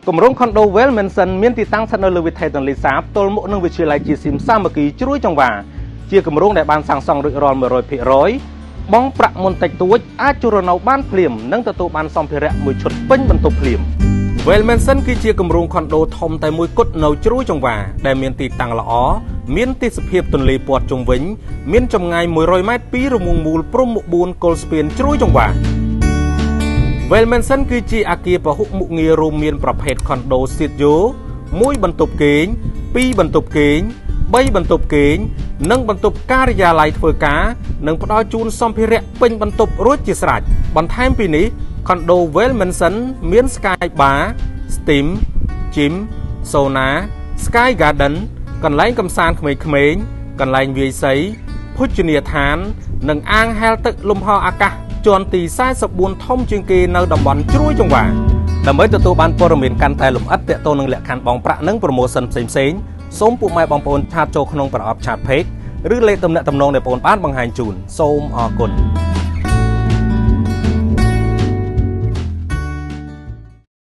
គម្រោង Condo Well Mansion មានទីតាំងស្ថិតនៅលើវិថីទន្លេសាបទល់មុខនឹងវិទ្យាល័យជាស៊ីមសាមគ្គីជ្រួយចង្វាជាគម្រោងដែលបានសាងសង់រួចរាល់100%បង់ប្រាក់មុនតិចតួចអាចជួលរនៅបានភ្លាមនិងទទួលបានសម្ភារៈមួយឈុតពេញបន្ទប់ភ្លាម Well Mansion គឺជាគម្រោងខុនដូធំតែមួយគត់នៅជ្រួយចង្វាដែលមានទីតាំងល្អមានទេសភាពទន្លេព័ទ្ធជុំវិញមានចម្ងាយ100ម៉ែត្រពីរង្វង់មូលព្រំមុខ4គល់ស្ពានជ្រួយចង្វា Well Mansion គឺជាអគារពហុមុខងាររួមមានប្រភេទខុនដូ studio 1បន្ទប់គេង2បន្ទប់គេង3បន្ទប់គេងនិងបន្ទប់ការិយាល័យធ្វើការនិងផ្ដល់ជូនសម្ភារៈពេញបន្ទប់រួចជាស្រេចបន្ថែមពីនេះខុនដូ Well Mansion មាន Sky Bar, Steam, Gym, Sauna, Sky Garden កន្លែងកម្សាន្តក្មេងៗកន្លែងវាយសីភោជនីយដ្ឋាន និងអាងហែលទឹកលំហអាកាសជាន់ទី44ធំជាងគេនៅតំបន់ជ្រួយចង្វាដើម្បីទទួលបានព័ត៌មានកាន់តែលម្អិតទាក់ទងនឹងលក្ខខណ្ឌបង់ប្រាក់និង promotion ផ្សេងៗសូមពួកម៉ែបងប្អូន chat ចូលក្នុងប្រអប់ chat page ឬលេខទំនាក់ទំនងដែលបងប្អូនបានបង្ហាញជូនសូមអរគុណ។